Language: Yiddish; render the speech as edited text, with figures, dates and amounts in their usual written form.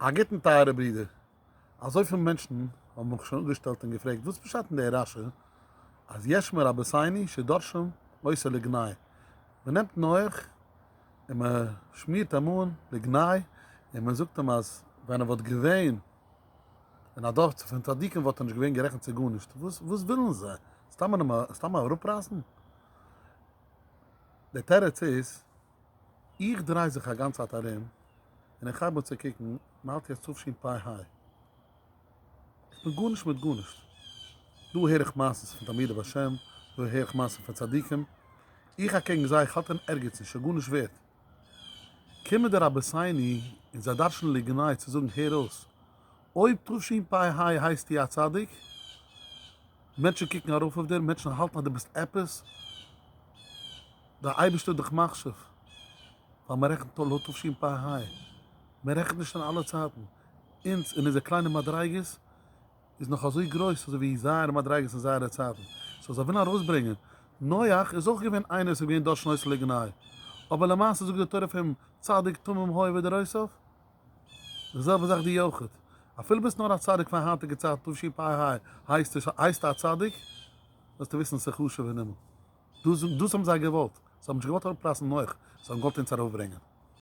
א גוטן טייערע ברידער, אזויפיל מענטשן האבן מיך שוין אפגעשטעלט און געפרעגט וואס פשט אין די רשי אז יש מרבותינו שדורשים אותו לגנאי, מען נעמט נח און מען שמירט אים אן לגנאי און מען זאגט אים אז ווען ער וואלט געווען אין א דור פון צדיקים וואלט ער נישט געווען גערעכנט צו גארנישט, וואס וואס ווילן זיי? סתם סתם אראפרייסן? דער תירוץ איז איך דריי זיך א גאנצע צייט ארום און איך הייב אן צו קוקן, מ'האלט יעצט תשפ ה, איך בין גארנישט מיט גארנישט, דא הער איך מעשות פון תלמידי בעל שם, דא הער איך מעשות פון צדיקים, איך אקעגן זיי, איך האלט אין ערגעץ נישט, ס'איז גארנישט ווערט. קומען די רבותינו און זיי דרש'נען לגנאי צו זאגן הער אויס, אויב תשפ ה הייסטו א צדיק, מענטשן קוקן ארויף אויף דיר, מענטשן האלטן אז דו ביסט עפעס, דער אייבערשטער איז דיך מחשיב, ווייל מען רעכנט לויט תשפ ה, מען רעכנט נישט אין אלע צייטן, אונז אין אונזער קליינע מדריגות איז נאך אזוי גרויס אזוי ווי זייערע מדריגות אין זייערע צייטן, so זיי ווילן ארויסברענגען, נח איז אויך געווען איינער וואס איז געווען דורשין אותו לגנאי, אבער למעשה זאגט די תורה אויף אים צדיק תמים היה בדורותיו, די זעלבע זאך דו אויכעט, אפילו ביסט נאר א צדיק פאר היינטיגע צייטן תשפ ה הייסטו א צדיק, זאלסטו וויסן עס איז חשוב אין הימל. דאס דאס האבן זיי געוואלט, זיי האבן נישט געוואלט אראפרייסן נח, זיי האבן געוואלט אונז ארויפברענגען.